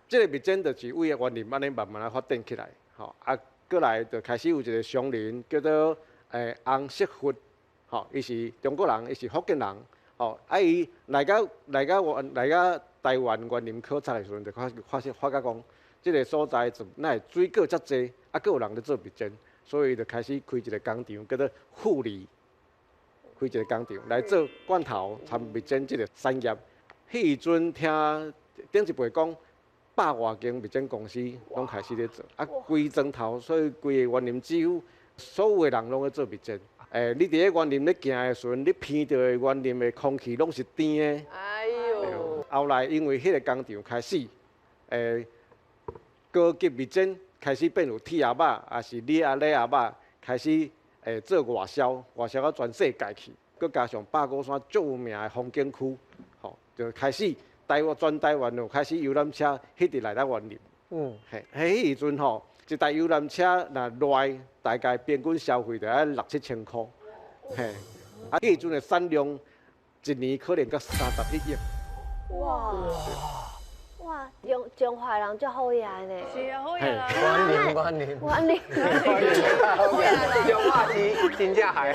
這个蜜煎就是為員林按呢慢慢仔發展起來，吼啊，過來就開始有一個商人叫做翁錫佛，吼，伊是中國人，伊是福建人，吼，啊伊來到台灣員林考察的時陣，就發覺講，這个所在怎哪會水果遮濟，啊，閣有人咧做蜜煎，所以就開始開一個工廠，叫做富利，開一個工廠來做罐頭摻蜜煎這個產業。彼時陣聽頂一輩講，百外間蜜煎公司攏開始咧做，啊，規莊頭，所以規个員林幾乎所有的人攏咧做蜜煎。你佇咧員林咧行的時陣，你鼻著的員林的空氣攏是甜的。哎喲！後來因為彼个工廠開始，高級蜜煎開始變有鐵盒仔，抑是鋁盒仔，開始做外銷，外銷到全世界去。閣加上百果山足有名的風景區，吼，就開始台灣全台灣就開始遊覽車彼直來咱員林。嘿，彼時陣吼，一台遊覽車若來，大概平均消費就愛六七千箍。嘿，啊，彼時陣的產量一年可能到31億。哇哇，彰化人足好額呢。是啊，好額啊。員林員林。員林。彰化是真正害。